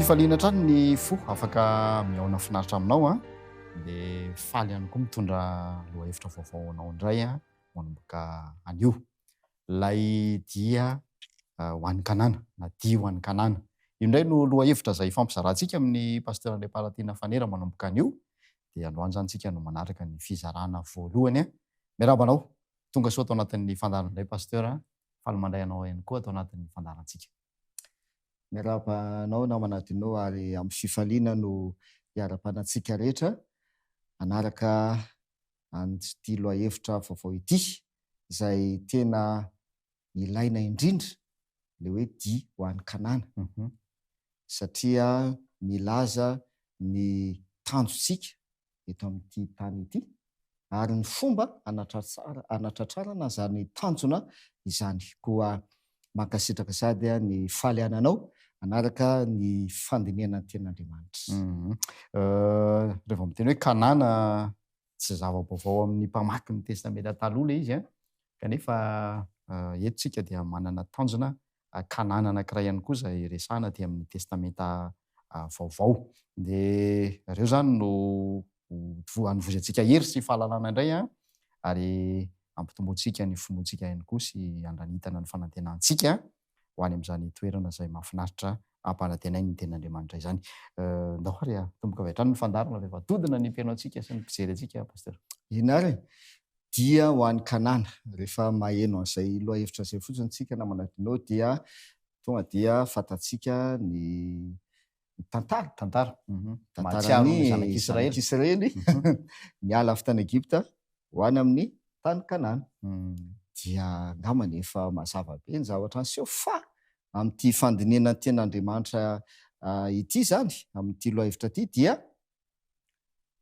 fifaliana hatrany ny fo afaka mihaona finaritra aminao an, dia faly ihany koa mitondra lohahevitra vaovao ho anao indray an, manomboka anio. Ilay dia ho any Kanana na dia ho any Kanana. Io indray no lohahevitra izay hifampizarantsika amin'ny Pasteur Andriamparatiana Fanera manomboka anio. Dia androany izany isika no manaraka ny fizarana voalohany an. Miarahaba anao, tonga soa ato anatin'ny fandaharana indray Pasteur an. Faly mandray anao ihany koa ato anatin'ny fandaharantsika. Miarahaba anao namana Dino ary amin'ny fifaliana no hiarabana antsika rehetra hanaraka an'ity lohahevitra vaovao ity izay tena ilaina indrindra ilay hoe dia ho any Kanana satria milaza ny tanjontsika eto amin'ity tany ity ary ny fomba hanatratrarana izany tanjona izany. Koa mankasitraka sady ny faly ananao hanaraka ny fandinihana ny tenin'Andriamanitra. Rehefa vao miteny hoe Kanana, tsy zava-baovao amin'ny mpamaky ny Testamenta Taloha ilay izy an, kanefa eto isika dia manana tanjona Kanana anankiray ihany koa izay resahina aty amin'ny Testamenta Vaovao. Dia ireo izany no hanovozantsika hery sy fahalalana indray an, ary hampitomboantsika ny finoantsika ihany koa sy handranitana ny fanantenantsika ho any amin'izany toerana izay mahafinaritra ampanantenain'ny Tenin'Andriamanitra izany. Ndao ary atomboka avy hatrany ny fandaharana rehefa dodona ny mpihaino antsika sy ny mpijery antsika, Pasteur. Eny ary e! Dia ho any Kanana. Rehefa maheno an'izay lohahevitra izay fotsiny isika namana Dino dia tonga dia fantatsika ny tantara. Tantara. Tantaran'ny zanak'Israely niala avy tany Egypta ho any amin'ny tany Kanana. Dia angambany efa mazava be ny zavatra niseho fa amin'ity fandinihana ny tenin'Andriamanitra ity izany, amin'ity lohahevitra ity dia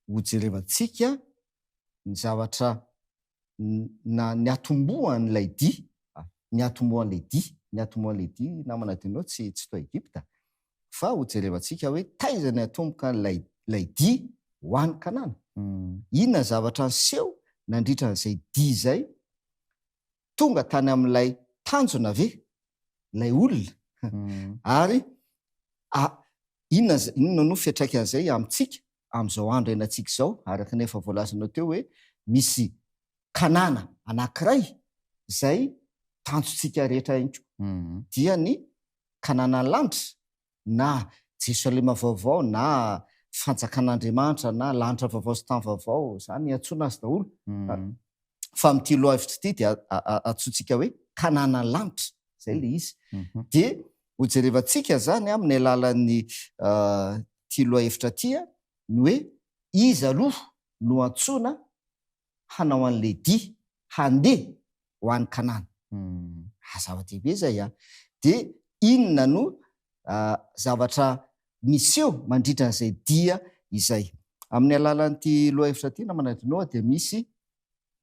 hojerevantsika ny zavatra na niatombohan'ilay dia, niatombohan'ilay dia, niatombohan'ilay dia namana Dino tsy tsy tao Egypta, fa hojerevantsika hoe taiza niatomboka ilay ilay dia ho any Kanana. Inona ny zavatra niseho nandritra an'izay dia izay? Tonga tany amin'ilay tanjona ve ilay olona? Ary a inona inona no fiantraikan'izay amintsika amin'izao andro iainantsika izao, araka ny efa voalazanao teo hoe misy Kanana anankiray izay tanjontsika rehetra ihany koa, dia ny Kananan'ny lanitra na Jerosalema vaovao na fanjakan'Andriamanitra na lanitra vaovao sy tany vaovao, izany iantsoana azy daholo. Fa amin'ity lohahevitra ity dia antsointsika hoe Kananan'ny lanitra, izay ilay izy. Dia hojerevantsika izany amin'ny alalan'ny ity lohahevitra ity ny hoe iza aloha no antsoina hanao an'ilay dia, handeha ho any Kanana. Ah, zava-dehibe izay an! Dia inona no zavatra miseho mandritra an'izay dia izay? Amin'ny alalan'ity lohahevitra ity namana Dinoa dia misy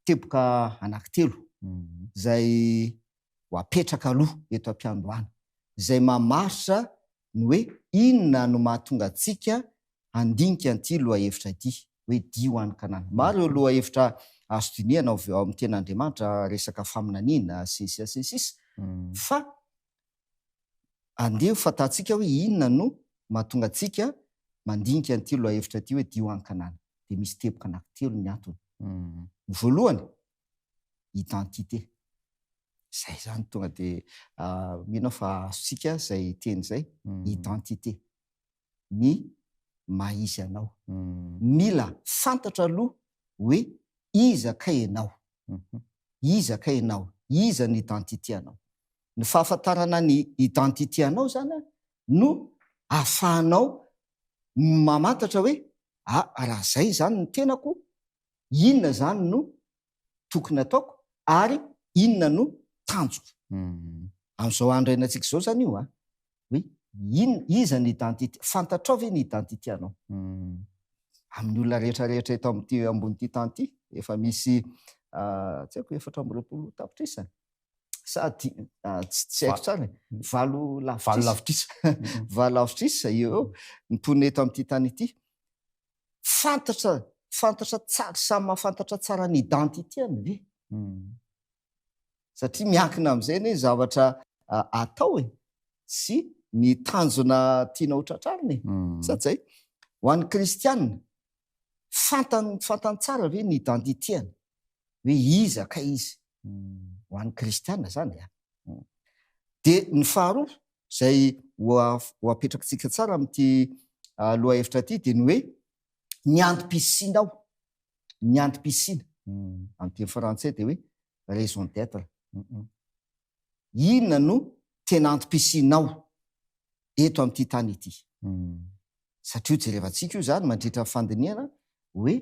teboka anankitelo izay ho apetraka aloha eto am-piandohana, izay mamaritra ny hoe inona no mahatonga antsika handinika an'ity lohahevitra ity hoe dia ho any Kanana. Maro ireo lohahevitra azo dinihana ao amin'ny Tenin'Andriamanitra, resaka faminaniana, sy ny sisa sy ny sisa, fa andeha ho fantatsika hoe inona no mahatonga antsika mandinika an'ity lohahevitra ity hoe dia ho any Kanana. Dia misy teboka anankitelo ny antony. Ny voalohany, identité. Izay izany tonga dia mino aho fa azontsika izay teny izay, identité. Ny maha izy anao. Mila fantatra aloha hoe iza kay ianao? Iza kay ianao? Iza ny identité anao? Ny fahafantarana ny identité anao izany no ahafahanao mamantatra hoe ah raha izay izany ny tenako, inona izany no tokony ataoko ary inona no tanjoko. Amin'izao andro iainantsika izao izany io an, hoe inona, iza ny identité, fantatrao ve ny identité anao? Amin'ny olona rehetra rehetra eto amin'ity ambonin'ity tany ity, efa misy tsy haiko 24 tapitrisa sa tsy tsy haiko tsara e, valo lavitrisa, lavitrisa, valo lavitrisa eo eo ny mponina eto amin'ity tany ity. Fantatra, fantatra tsara, samy mahafantatra tsara ny identité-ny ve? Satria miankina amin'izay anie ny zavatra atao e, sy. ny tanjona tianao ho tratrarina e. Sa tsy zay? Ho an'ny kristiana, fantany fantany tsara ve ny identité-ny? Hoe iza kay izy? Ho an'ny kristiana zany a. Dia ny faharoa izay ho ho apetrakitsika tsara amin'ity lohahevitra ity dia ny hoe ny antom-pisianao, ny antom-pisiana. Amin'ny teny frantsay dia hoe raison d'être. Inona no tena antom-pisianao eto amin'ity tany ity? Satria ho jerevantsika io izany mandritra ny fandinihana hoe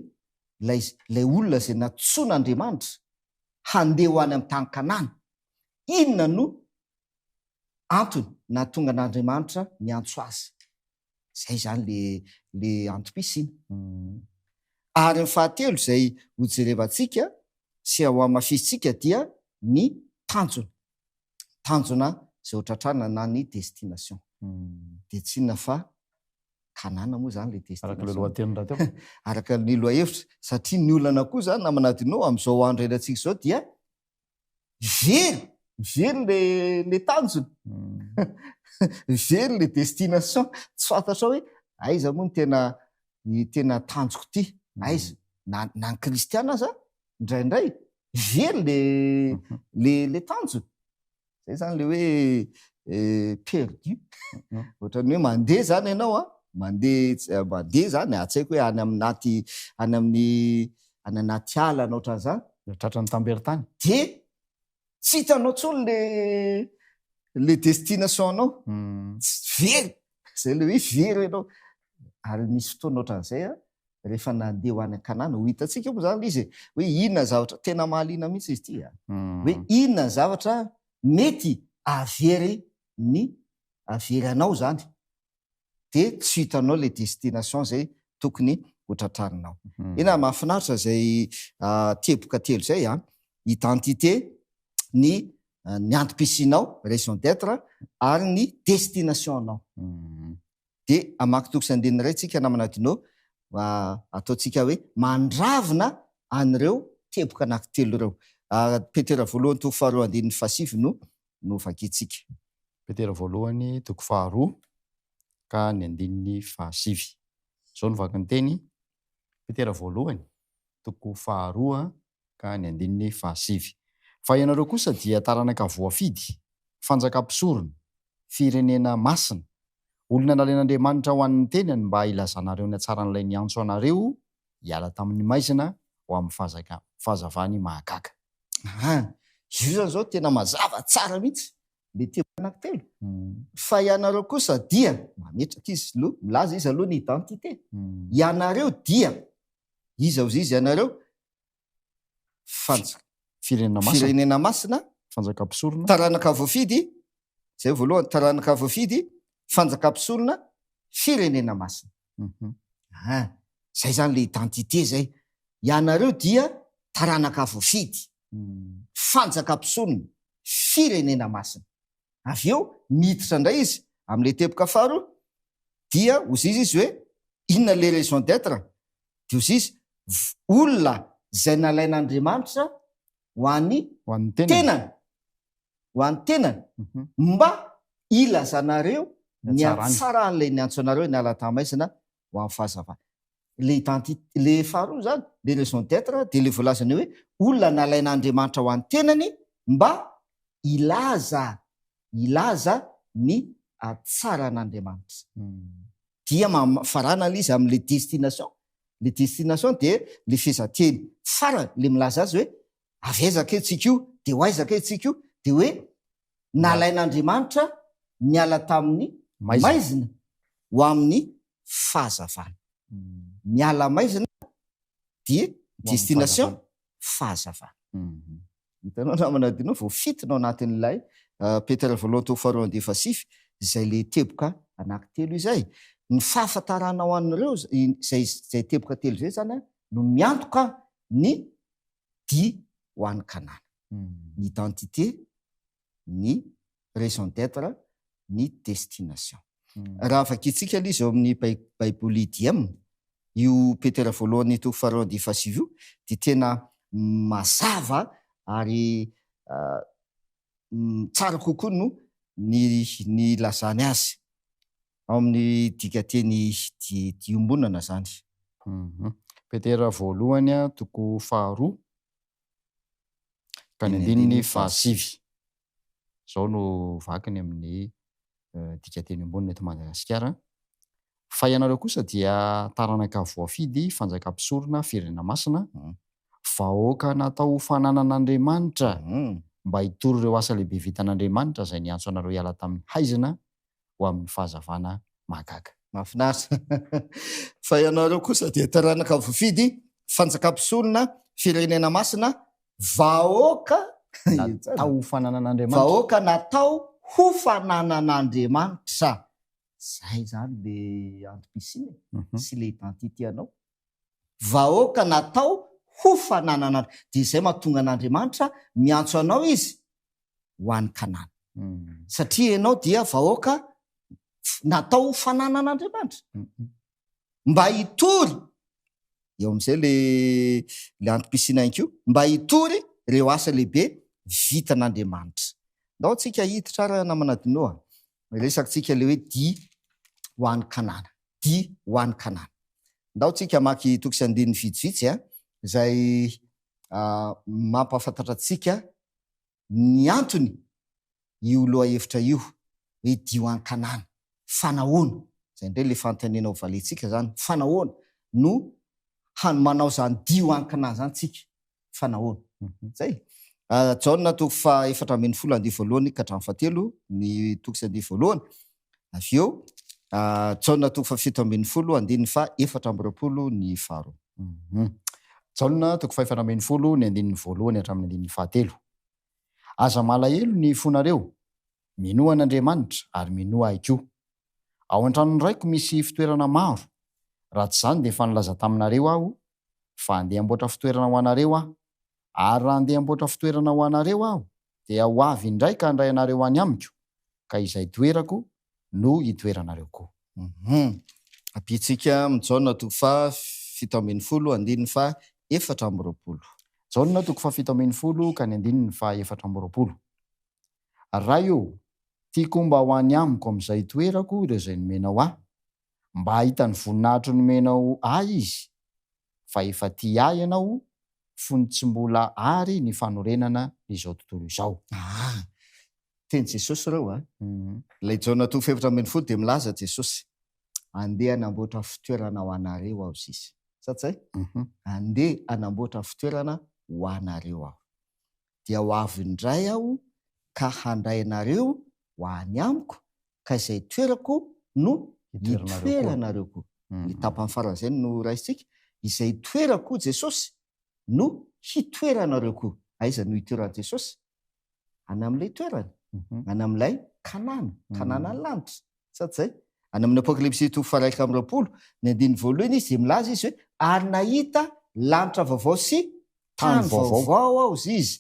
ilay ilay olona izay nantsoin'Andriamanitra handeha ho any amin'ny tany Kanana, inona no antony nahatonga an'Andriamanitra niantso azy? Izay izany le le antom-pisiana. Ary ny fahatelo izay ho jerevantsika sy ho hamafisintsika dia ny tanjona. Tanjona izay ho tratrarina na ny destination. Dia tsy inona fa Kanana moa izany ilay destination. Araka ilay lohateny rahateo. Araka ny lohahevitra. Satria ny olana koa izany namana Adino amin'izao andro iainantsika izao dia very, very le le tanjona. Very le destination. Tsy fantatrao hoe aiza moa ny tena ny tena tanjoko ity, aiza. Na na ny kristiana aza indraindray very le le le tanjona. Zay zany le hoe perdu. Ohatran'ny hoe mandeha zany ianao an, mandeha mandeha zany, tsy haiko hoe any aminaty any amin'ny any anaty ala na ohatran'izany. Dia tratran'ny tamberin-tany. Dia tsy hitanao intsony le le destination anao. Very, zay le hoe very ianao. Ary nisy fotoana ohatran'izay an, rehefa nandeha ho any an-Kanana, ho hitantsika moa izany ilay izy e, hoe inona ny zavatra, tena mahaliana mihitsy izy ity a, hoe inona ny zavatra mety hahavery ny, hahavery anao izany, dia tsy hitanao ilay destination izay tokony ho tratrarinao. Eny a, mahafinaritra izay teboka telo izay a, identité, ny ny antom-pisianao, raison d'être, ary ny destination-nao. Dia hamaky toko sy andininy iray tsika namana Dino mba ataontsika hoe mandravona an'ireo teboka anankitelo ireo. Petera voalohany toko faharoa andininy fahasivy no no vakintsika. Petera voalohany toko faharoa ka ny andininy fahasivy. Izao no vakin'ny teny, Petera voalohany toko faharoa ka ny andininy fahasivy. Fa ianareo kosa dia taranaka voafidy, fanjaka-mpisorona, firenena masina, olona nalain'Andriamanitra ho an'ny tenany mba hilazanareo ny hatsaran'ilay niantso anareo hiala tamin'ny maizina ho amin'ny fahazavany mahagaga. Aha, io zany zao tena mazava tsara mihitsy le teboka anankitelo. Fa ianareo kosa dia, mametraka izy aloha, milaza izy aloha ny identité. Ianareo dia, iza ozy izy ianareo? Fanjaka. Firenena masina. Firenena masina. Fanjaka mpisorona. Taranaka voafidy, zay voalohany, taranaka voafidy, fanjaka mpisorona, firenena masina. Ah, zay zany le identité zay. Ianareo dia taranaka voafidy, fanjaka mpisorona, firenena masina. Avy eo miditra indray izy amin'ilay teboka faharoa dia hozizy izy hoe inona le raison d'être? Dia hozizy olona izay nalain'Andriamanitra ho an'ny tenany, ho an'ny tenany, mba hilazanareo ny hatsaran'ilay niantso anareo niala tamin'ny maizina ho amin'ny fahazavana. Le identité, le faharoa zany, le raison d'être dia le voalazany hoe olona nalain'Andriamanitra ho an'ny tenany mba hilaza, hilaza ny hatsaran'Andriamanitra. Dia farana ilay izy amin'ilay destination. Le destination dia le fehezanteny farany, le milaza azy hoe avy aiza kay tsika io, dia ho aiza kay tsika io, dia hoe nalain'Andriamanitra niala tamin'ny maizina ho amin'ny fahazavana. Miala maizina dia destination fahazavana. Hitanao namana adinao vao fitina ao anatin'ilay Petera voalohany toko faharoa andiany fahasivy izay le teboka anankitelo izay. Ny fahafantaranao an'ireo izay izay teboka telo izay zany no miantoka ny dia ho any Kanana. Ny identité, ny raison d'être, ny destination. Raha vakintsika aloha izy ao amin'ny Baiboly IDM, io Petera voalohany toko faharoa andiany fahasivy io dia tena mazava ary tsara kokoa no ny nilazany azy. Ao amin'ny dikanteny iombonana izany. Petera voalohany toko faharoa ka ny andininy fahasivy. Izao no vakiny amin'ny dikanteny iombonana eto Madagasikara, Fa ianareo kosa dia taranaka voafidy, fanjakam-pisorona, firenena masina, vahoaka natao ho fananan'Andriamanitra, mba hitory ireo asa lehibe vitan'Andriamanitra izay niantso anareo hiala tamin'ny haizina ho amin'ny fahazavana mahagaga. Mahafinaritra. Fa ianareo kosa dia taranaka voafidy, fanjakam-pisorona, firenena masina, vahoaka natao ho fananan'Andriamanitra. Vahoaka natao ho fananan'Andriamanitra. Zay zany le antom-pisiana e, sy le identité anao. Vahoaka natao ho fananan'Andriamanitra. Dia izay mahatonga an'Andriamanitra miantso anao Izy ho any Kanana. Satria ianao dia vahoaka natao ho fananan'Andriamanitra. Mba hitory, eo amin'izay le le antom-pisiana ihany koa, mba hitory ireo asa lehibe vitan'Andriamanitra. Ndao tsika hiditra ary namana Dino a. Resakintsika le hoe dia ho any Kanana. Dia ho any Kanana. Ndao tsika hamaky toko sy andininy vitsivitsy a, izay mampahafantatra antsika ny antony io lohahevitra io hoe dia ho any Kanana. Fa nahoana? Izay indray ilay fanontaniana ho valiantsika izany. Fa nahoana no han- manao izany dia ho any Kanana izany tsika? Fa nahoana? Izay. Jaona toko faha 14 andiany voalohany ka hatramin'ny fahatelo, ny toko sy andiany voalohany. Avy eo, Jaona toko faha 17 andininy faha 24 ny faharoa. Jaona toko faha 14 ny andininy voalohany hatramin'ny andininy fahatelo. Aza malahelo ny fonareo, minoa an'Andriamanitra ary minoa Ahy koa. Ao an-tranon'ny Raiko misy fitoerana maro, raha tsy izany dia efa nilaza taminareo Aho fa handeha hamboatra fitoerana ho anareo Aho. Ary raha handeha hamboatra fitoerana ho anareo Aho, dia ho avy indray ka handray anareo any Amiko, ka izay toerako no hitoeranareo koa. Hum. Ampiantsika amin'i Jaona toko faha 17 andininy faha 24. Jaona toko faha 17 ka ny andininy faha 24. Ray ô, tiako mba ho any amiko amin'izay itoerako ireo izay nomenao ahy, mba hahita ny voninahitro nomenao ahy izy, fa efa tia ahy ianao fony tsy mbola ary ny fanorenana izao tontolo izao. Ah! Teny Jesosy ireo a! Ilay Jaona toko fahefatra ambinifolo dia milaza Jesosy, Andeha hanamboatra fitoerana ho anareo aho sisa. Sa tsy zay? Andeha hanamboatra fitoerana ho anareo aho. Dia ho avy indray aho ka handray anareo ho any amiko, ka izay toerako no hitoeranareo koa. Ny tapany faran'izay no raisintsika, izay toerako Jesosy no hitoeranareo koa. Aiza no hitoeran'i Jesosy? Any amin'ilay toerany, any amin'ilay Kanana, Kanana ny lanitra. Sa tsy izay? Any amin'ny Apokalypsy toko faha-21, ny andininy voalohany izy dia milaza izy hoe ary nahita lanitra vaovao sy tany vaovao aho izy.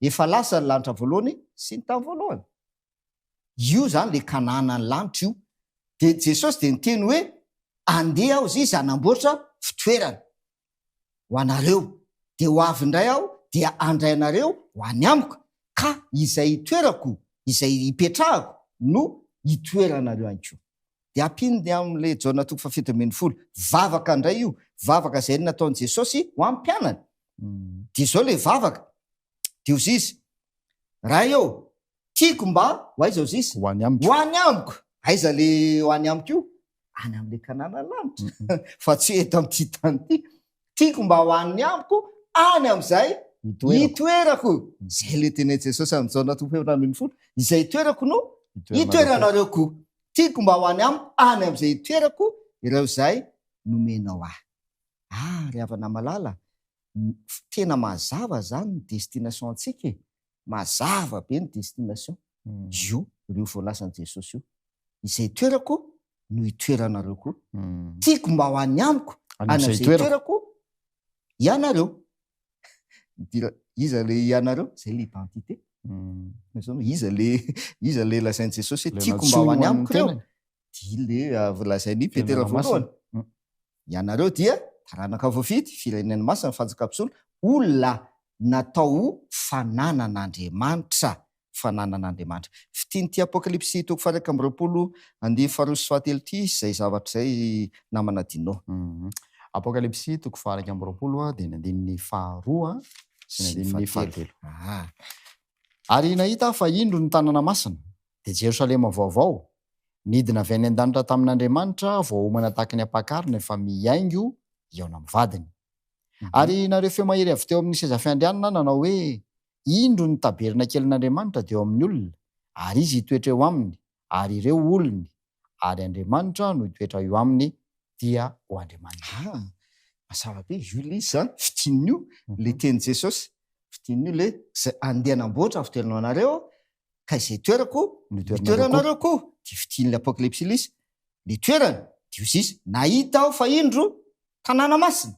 Efa lasa ny lanitra voalohany sy ny tany voalohany. Io izany ilay Kanana ny lanitra io. Dia Jesosy dia niteny hoe andeha aho izy hanamboatra fitoerana. ho anareo, dia ho avy indray Aho, dia handray anareo ho any amiko, ka izay itoerako, izay ipetrahako, no hitoeranareo ihany koa. Dia ampiany ny amin'ilay Jaona toko faha-17, vavaka indray io, vavaka izay nataon'i Jesosy ho an'ny mpianany. Dia izao ilay vavaka, dia hozy Izy, Ray ô, Tiako mba ho aiza ozizy? Ho any amiko. Ho any amiko! Aiza le ho any amiko io? Any amin'ilay Kanana lanitra. Fa tsy eto amin'ity tany ity. Tiako mba ho any amiko, any amin'izay hitoerako. Izay le tenin'i Jesosy amin'i Jaona toko 14. Izay hitoerako no hitoeranareo koa. Tiako mba ho any amiko, any amin'izay hitoerako, ireo izay nomenao ahy. Ah, ry havana malala, tena mazava izany ny destination antsika e. Mazava be ny destination. Io, ireo voalazan'i Jesosy io. Izay toerako no hitoeranareo koa. Tiako mba ho any amiko, any amin'izay itoerako ianareo. Iza le ianareo? Izay le identité. Iza le iza le lazain'i Jesosy hoe tiako mba ho any amiko ireo? Dia le lazain'i Petera voalohany. Ianareo dia taranaka voafidy, firenena masina, fanjakam-pisolo, olona natao ho fananan'Andriamanitra. fananan'Andriamanitra. Fitian'ity Apokalypsy toko faha-21 andininy faharoa sy fahatelo ity izay zavatra izay namana Dino. Apokalypsy toko faha-21 dia ny andininy faharoa sy ny andininy fahatelo. Ary nahita aho fa indro ny tanana masina, dia Jerosalema vaovao, nidina avy any an-danitra tamin'Andriamanitra, voaomana tahaka ny ampakarina efa mihaingo hihaona amin'ny vadiny. Ary nahare feo mahery avy teo amin'ny seza fiandrianana aho nanao hoe, Indro ny tabernakelin'Andriamanitra dia eo amin'ny olona, ary Izy hitoetra eo aminy, ary ireo ho olony, ary Andriamanitra no hitoetra eo aminy, dia ho Andriamaniny. Ah, mazava be io ilay izy zany, fintininy io ilay tenin'i Jesosy, fintininy io ilay izay andeha hanamboatra ny fitoerana ho anareo, ka izay toerako no no itoeranareo koa, dia fintin'ilay Apokalypsy ilay izy, ilay toerana, dia hoy izy, nahita aho fa indro tanàna masina,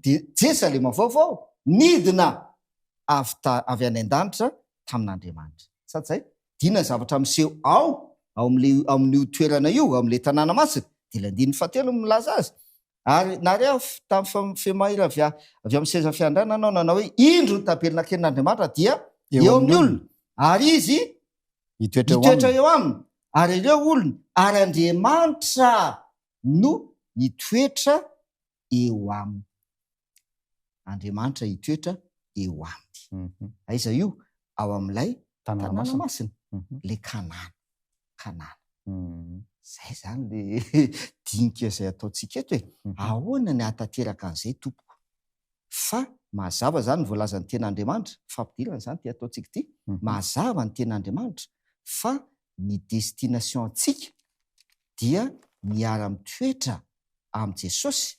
dia Jerosalema vaovao, nidina avy ta, avy any an-danitra tamin'Andriamanitra. Sa tsy zay? Dia inona ny zavatra miseho ao, ao amin'ilay, ao amin'io toerana io, ao amin'ilay tanàna masina? Dia ilay andininy fahatelo no milaza azy. Ary nahare aho tamin'ny feo mahery avy, avy amin'ny seza fiandrianana aho nanao hoe, Indro ny tabernakelin'Andriamanitra dia eo amin'ny olona, ary izy hitoetra eo hitoetra aminy. eo aminy, ary ireo olony, ary Andriamanitra no hitoetra eo aminy. Andriamanitra hitoetra eo aminy. Aiza io? Ao amin'ilay Tanàna tanàna masina. masina, ilay Kanana. Kanana. Izay izany ilay dinika izay ataontsika eto e. Ahoana ny hahatanteraka an'izay tompoko? Fa mazava izany ny voalazan'ny tenin'Andriamanitra, fampidirana izany ity ataontsika ity, mazava ny tenin'Andriamanitra fa ny destination antsika dia miara-mitoetra amin'i Jesosy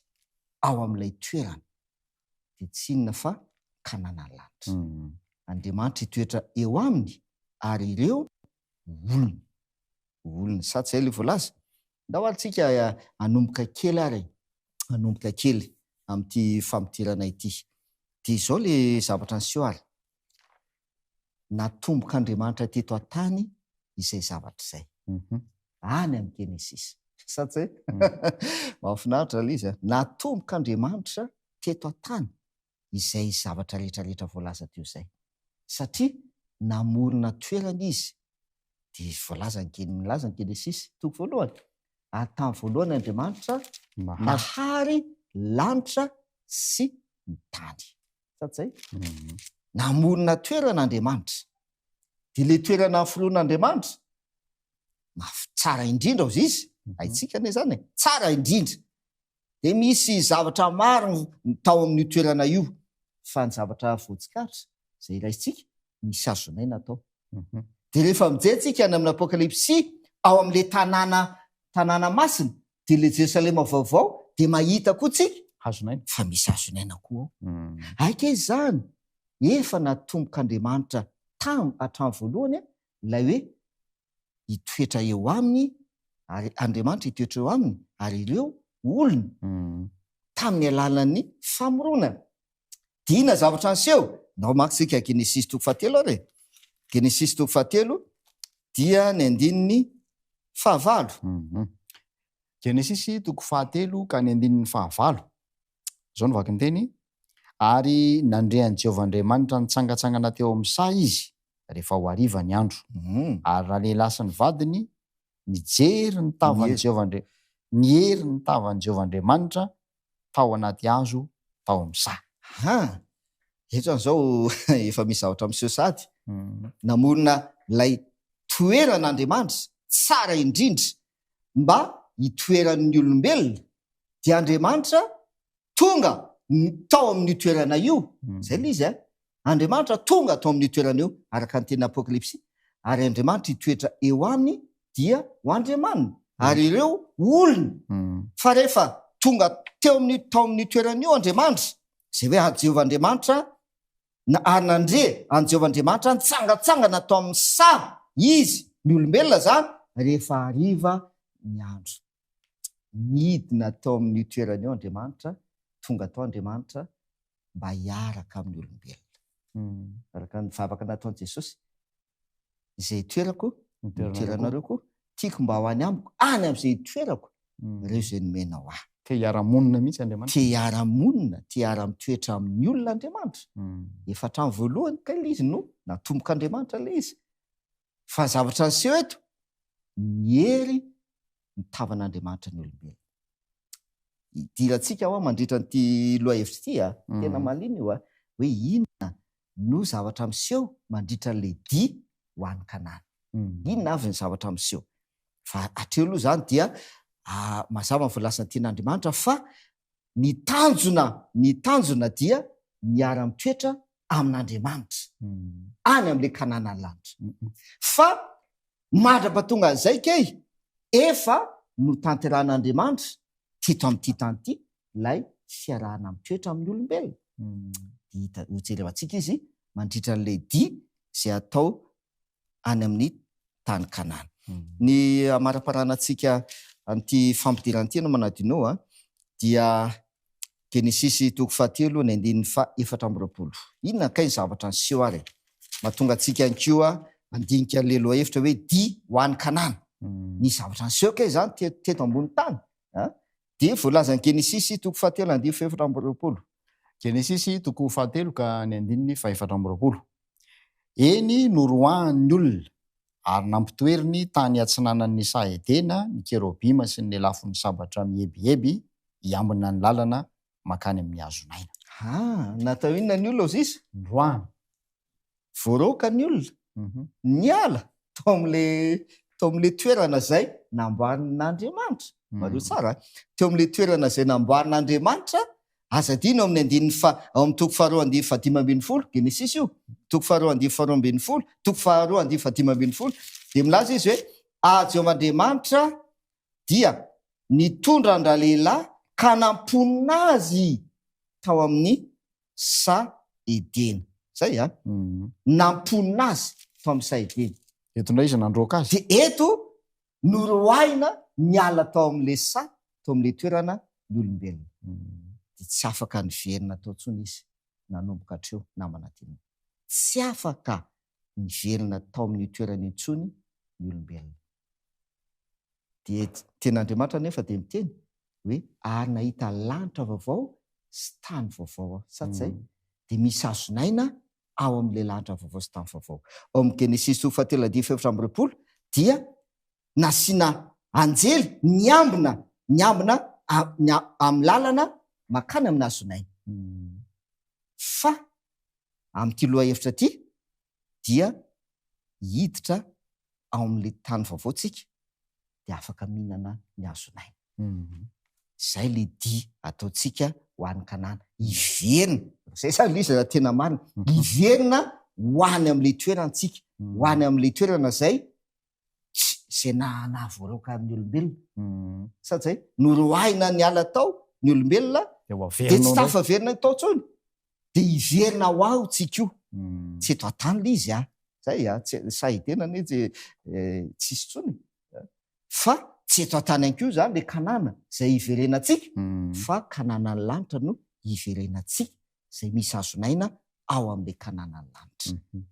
ao amin'ilay toerana, dia tsy inona fa Kanana lanitra. Andriamanitra hitoetra eo aminy ary ireo ho olony. Ho olony. Sa tsy izay ilay voalaza? Ndao ary tsika hanomboka kely ary e. Hanomboka kely amin'ity fampidirana ity. Dia izao ilay zavatra niseho ary. Natombok'Andriamanitra teto an-tany izay zavatra izay. Any amin'ny Genesisy. Sa tsy? Mahafinaritra ilay izy. Natombok'Andriamanitra teto an-tany izay zavatra rehetra rehetra voalaza teo izay. Satria namorona toerana izy. Dia voalaza ny Gen-, milaza ny Genesisy toko voalohany. Ary tamin'ny voalohany Andriamanitra nahary lanitra sy ny tany. Sa tsy zay? Namorona toerana Andriamanitra. Dia ilay toerana noforonin'Andriamanitra, mafy tsara indrindra hozy izy, haintsika anie izany e, tsara indrindra. Dia misy zavatra maro tao amin'io toerana io, fa ny zavatra voatsikaritra, izay raisintsika, nisy hazon'aina tao. Dia rehefa mijery tsika any amin'ny Apokalypsy, ao amin'ilay tanàna, tanàna masina, dia ilay Jerosalema vaovao, dia mahita koa tsika Hazon'aina. fa misy hazon'aina koa ao. Aika izany, efa natombok'Andriamanitra tam, hatramin'ny voalohany ilay hoe hitoetra eo aminy, ary Andriamanitra hitoetra eo aminy, ary ireo olony, tamin'ny alalan'ny famoronana. Dia inona zavatra niseho? Ndao manko tsika Genesisy toko fahatelo ary e. Genesisy toko fahatelo dia ny andininy fahavalo. Genesisy toko fahatelo ka ny andininy fahavalo. Izao no vaky ny teny, Ary nandre an'i Jehovah Andriamanitra nitsangantsangana teo amin'ny saha izy, rehefa ho hariva ny andro. Ary ralehilahy sy ny vadiny nijery ny tavan'i Jehovah Andri-, niery ny tavan'i Jehovah Andriamanitra tao anaty hazo tao amin'ny saha. Ha! Eto izany izao efa misy zavatra miseho sahady. Namorona ilay toerana Andriamanitra, tsara indrindra mba hitoeran'ny olombelona, dia Andriamanitra tonga tao amin'io toerana io. Izay ilay izy an. Andriamanitra tonga tao amin'io toerana io, araka ny tenin'ny Apokalypsy, ary Andriamanitra hitoetra eo aminy dia ho Andriamaniny, ary ireo ho olony. Fa rehefa tonga teo amin'io, tao amin'io toerana io Andriamanitra, izay hoe ary Jehovah Andriamanitra, na, ary nandre an'i Jehovah Andriamanitra nitsangantsangana tao amin'ny saha izy, ny olombelona izany, rehefa hariva ny andro. Nidina tao amin'io toerana io Andriamanitra, tonga tao Andriamanitra, mba hiaraka amin'ny olombelona. Araka ny vavaka nataon'i Jesosy, izay itoerako, no itoeranareo koa, tiako mba ho any amiko, any amin'izay itoerako, ireo izay nomenao ahy. Te hiara-monina mihitsy Andriamanitra. Te hiara-monina, te hiara-mitoetra amin'ny olona Andriamanitra. Efa hatramin'ny voalohany kay ilay izy no natombok'Andriamanitra ilay izy. Fa ny zavatra niseho eto, ny hery ny tavan'Andriamanitra ny olombelona. Hidirantsika hoa mandritra an'ity lohahevitra ity a, tena mahaliana io a, hoe inona no zavatra miseho mandritra an'ilay dia ho any Kanana. Inona avy ny zavatra miseho? Fa hatreo aloha izany dia mazava ny voalazan'ny tenin'Andriamanitra fa ny tanjona, ny tanjona dia miara-mitoetra amin'Andriamanitra any amin'ilay Kananan'ny lanitra. Fa mandra-pahatonga an'izay kay, efa notanterahin'Andriamanitra teto amin'ity tany ity ilay fiarahana mitoetra amin'ny olombelona. Dia hita, hojerevantsika izy mandritra an'ilay dia izay atao any amin'ny tany Kanana. Ny hamaraparanantsika an'ity fampidirana ity no manadino a, dia Genesisy toko fahatelo ny andininy faha 24. Inona kay ny zavatra niseho ary e? Mahatonga antsika ihany koa handinika an'ilay lohahevitra hoe dia ho any Kanana. Ny zavatra niseho kay izany teto ambony tany a, dia voalazan'i Genesisy toko fahatelo andininy faha 24. Genesisy toko fahatelo ka ny andininy faha 24. Eny, noroahany ny olona, ary nampitoeriny tany atsinanan'ny saha Edena ny kerobima sy ny lelafon'ny sabatra mihebiheby hiambina ny lalana mankany amin'ny hazon'aina. Ha, natao inona ny olona hozy izy? Noroahana. Voaroaka ny olona, niala tao amin'ilay tao amin'ilay toerana izay namboarin'Andriamanitra. Mariho tsara, teo amin'ilay toerana izay namboarin'Andriamanitra Aza adino ao amin'ny andininy faha, ao amin'ny toko faharoa andininy fahadimy ambinifolo, Genesisy io, toko faharoa andininy faharoa ambinifolo, toko faharoa andininy fahadimy ambinifolo, dia milaza izy hoe, Ary Jehovah Andriamanitra dia nitondra an-dralehilahy ka namponina azy tao amin'ny saha Edena. Izay an? Namponina azy tao amin'ny saha Edena. Eto indray izy nandroaka azy. Dia eto Noroahina niala tao amin'ilay saha, tao amin'ilay toerana, ny olombelona. Dia tsy afaka niverina tao intsony izy nanomboka hatreo, namana tianao. Tsy afaka niverina tao amin'io toerana io intsony ny olombelona. Dia tenin'Andriamanitra anefa dia miteny hoe ary nahita lanitra vaovao sy tany vaovao aho. Sa tsy izay? Dia misy hazon'aina ao amin'ilay lanitra vaovao sy tany vaovao. Ao amin'ny Genesisy toko fahatelo andininy fahefatra amby 24 dia nasiana anjely niambina niambina amin'ny lalana mankany amin'ny hazon'aina. Fa amin'ity lohahevitra ity dia hiditra ao amin'ilay tany vaovao tsika dia afaka mihinana ny hazon'aina. Izay ilay dia ataontsika ho any Kanana. Hiverina, izay izany ilay izy raha tena marina, hiverina ho any amin'ilay toerana tsika, ho any amin'ilay toerana izay tsy, izay nahavoaroaka ny olombelona. Sa tsy izay? Noroahina niala tao ny olombelona, dia tsy tafaverina tao intsony. Dia hiverina ho ao tsika io. Tsy eto an-tany ilay izy an. Zay a, tsy sahy tena anie tsy tsisy intsony e. Fa tsy eto an-tany ihany koa izany ilay Kanana izay hiverenantsika fa Kananan'ny lanitra no hiverenantsika izay misy hazon'aina ao amin'ilay Kananan'ny lanitra.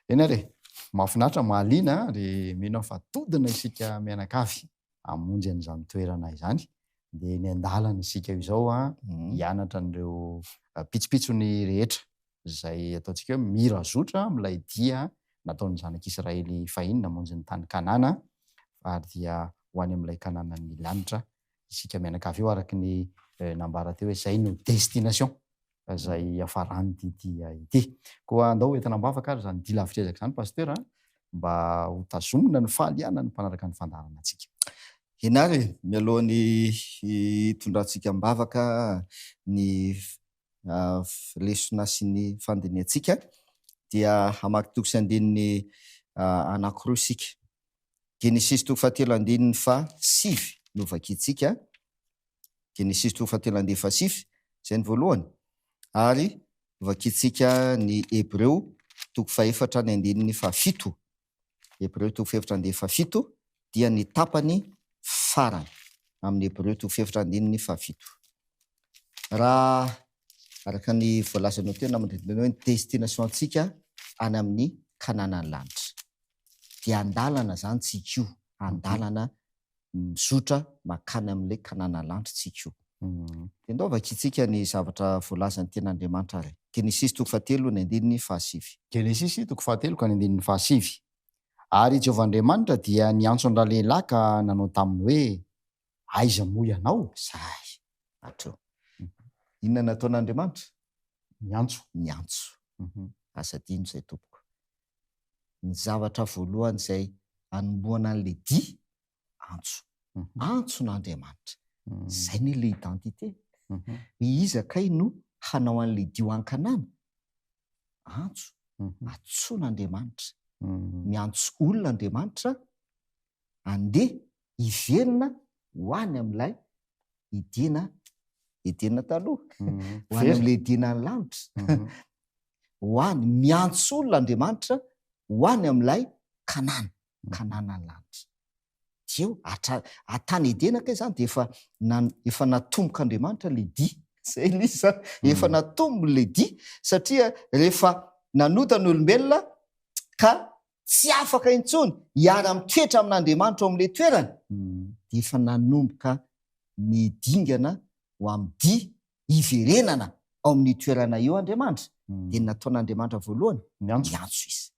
Eny ary e, mahafinaritra, mahaliana ary mino aho fa todina isika mianakavy hamonjy an'izany toerana izany. Dia eny an-dalana isika izao hianatra an'ireo pitsopitsony rehetra izay ataontsika hoe mira zotra amin'ilay dia nataon'ny zanak'Israely fahiny namonjy ny tany Kanana, ary dia ho any amin'ilay Kananan'ny lanitra isika mianakavy eo, araka ny nambara teo hoe izay no destination izay hiafaran'ity dia ity. Koa andao hoentina am-bavaka ary izany dia lavitr'ezaka izany Pasteur a, mba ho tazomina ny fahalianan'ny mpanaraka ny fandaharana antsika. Eny ary, mialohan'ny hitondrantsika am-bavaka ny lesona sy ny fandinihantsika dia hamaky toko sy andininy anankiroa isika. Genesisy toko fahatelo andininy fahasivy no vakintsika. Genesisy toko fahatelo andininy fahasivy, izay ny voalohany. Ary vakintsika ny Hebreo toko fahefatra ny andininy fahafito. Hebreo toko fahefatra andininy fahafito dia ny tapany farany amin'ny Hebreo toko fahefatra andininy fahafito. Raha araka ny voalazanao teo namana hoe ny destination antsika any amin'ny Kananan'ny lanitra dia andalana izany tsika io, andalana mizotra mankany amin'ilay Kanana lanitra tsika io. Dia ndao vakintsika ny zavatra voalazan'ny tenin'Andriamanitra ary. Genesisy toko fahatelo ny andininy fahasivy. Genesisy toko fahatelo ka ny andininy fahasivy. Ary i Jehovah Andriamanitra dia niantso an-dralehilahy ka nanao taminy hoe, Aiza moa ianao? Zay, hatreo. Inona nataon'Andriamanitra? Niantso. Niantso. Aza adino izay tompoko. Ny zavatra voalohany izay anombohana an'ilay dia, antso. Antson'Andriamanitra. Izay anie ilay identité. Hoe iza kay no hanao an'ilay dia ho any Kanana? Antso. Antsoin'Andriamanitra. Miantso olona Andriamanitra andeha hiverina ho any amin'ilay Edena, Edena taloha, ho any amin'ilay Edena any lanitra. Ho any, miantso olona Andriamanitra ho any amin'ilay Kanana, Kanana any lanitra. Dia eo, hatra, tany Edena kay izany dia efa, efa natombok'Andriamanitra ilay dia. Izay ilay izy izany, efa natombony ilay dia, satria rehefa nanota ny olombelona ka tsy afaka intsony hiara-mitoetra amin'Andriamanitra ao amin'ilay toerana, dia efa nanomboka ny dingana ho amin'ny dia hiverenana ao amin'io toerana io Andriamanitra. Dia ny nataon'Andriamanitra voalohany, niantso izy.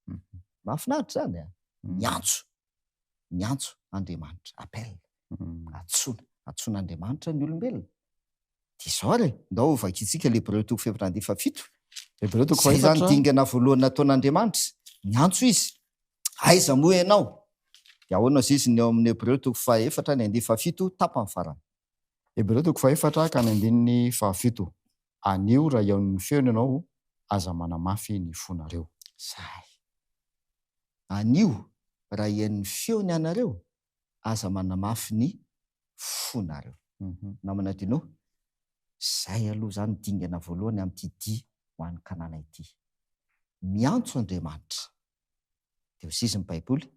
Mahafinaritra izany an! Niantso. Niantso Andriamanitra. Appel. Antsoina. Antsoin'Andriamanitra ny olombelona. Dia izao ary e, ndao ho vakintsika ilay Hebreo toko fahefatra andiany fahafito. Hebreo toko Izay izany fahefatra. dingana voalohany nataon'Andriamanitra. Niantso izy. Aiza moa ianao? Dia ahoana hozy izy ny ao amin'ny Hebreo toko fahefatra ny andiany fahafito tapany farany. Hebreo toko fahefatra ka ny andininy fahafito. Anio raha hihaino ny feony ianao, aza manamafy ny fonareo. Izay. Anio raha hihaino ny feony ianareo, aza manamafy ny fonareo. Namana Dino, zay aloha zany dingana voalohany amin'ity dia ho any Kanana ity. Miantso Andriamanitra. Dia hoy izy ny Baiboly,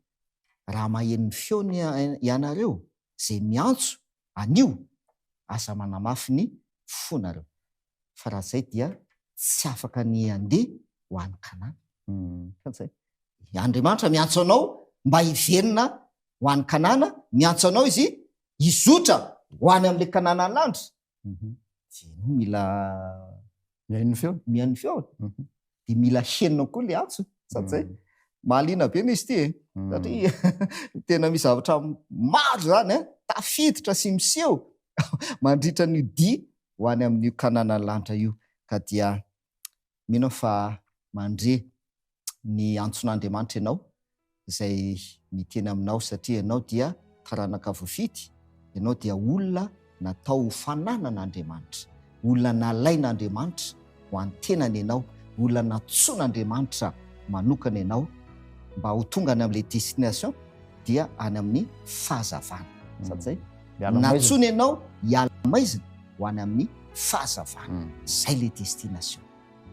raha maheno ny feony ianareo izay miantso anio, aza manamafy ny fonareo. Fa raha zay dia tsy afaka ny handeha ho any Kanana. Zay. Andriamanitra miantso anao mba hiverina ho any Kanana, miantso anao izy hizotra ho any amin'ilay Kanana any lanitra. Dia ianao mila mihaino ny feony. Mihaino ny feony. Dia mila henonao koa ilay antso. Sady zay. Mahaliana be anie izy ity e. Satria tena misy zavatra maro izany an, tafiditra sy miseho mandritra an'io dia ho any amin'io Kanana any lanitra io. Ka dia mino aho fa mandre ny antson'Andriamanitra ianao izay miteny aminao satria ianao dia taranaka voafidy, ianao dia olona natao ho fananan'Andriamanitra, olona nalain'Andriamanitra ho an'ny tenany ianao, olona nantsoin'Andriamanitra manokana ianao mba ho tonga any amin'ilay destination dia any amin'ny fahazavana. Sady izay, nantsoina ianao hiala maizina ho any amin'ny fahazavana. Izay ilay destination.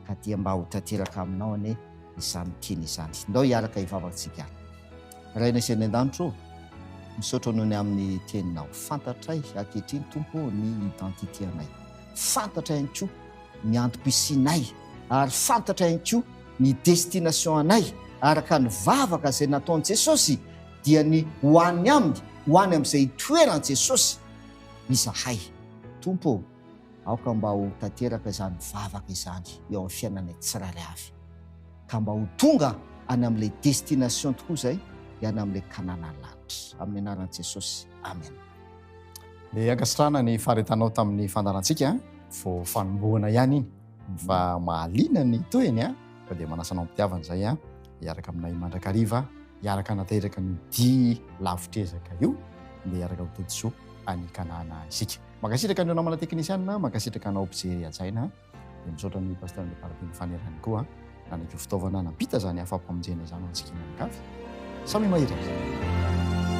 Ka dia mba ho tanteraka aminao anie izany tiany izany. Ndao hiaraka hivavaka tsika ary. Rainay izay any an-danitra ô, misaotra noho ny amin'ny teninao. Fantatray ankehitriny Tompo ô ny identité anay. Fantatray ihany koa ny antom-pisianay ary fantatray ihany koa ny destination anay araka ny vavaka izay nataon'i Jesosy dia ny ho any aminy, ho any amin'izay itoeran'i Jesosy izahay. Tompo ô, Aoka mba ho tanteraka izany vavaka izany eo amin'ny fiainanay tsirairay avy, ka mba ho tonga any amin'ilay destination tokoa izay, dia any amin'ilay Kanana lanitra. Amin'ny anaran'i Jesosy, Amen. Dia ankasitrahana ny faharetanao tamin'ny fandaharantsika, vao fanombohana ihany iny fa mahaliana ny tohiny a, fa dia manasa anao am-pitiavana izay a, hiaraka aminay mandrakariva, hiaraka hanatanteraka an'io dia lavitr'ezaka io, dia hiaraka ho todisoa any Kanana isika. Mankasitraka an'ireo namana teknisianina, mankasitraka anao mpijery hajaina, dia misaotra an'i Pasteur Andriamparatiana Fanerany koa nanaiky ho fitaovana nampita izany hafa-pamonjena izany ho antsika mianakavy. Samia mahery ary.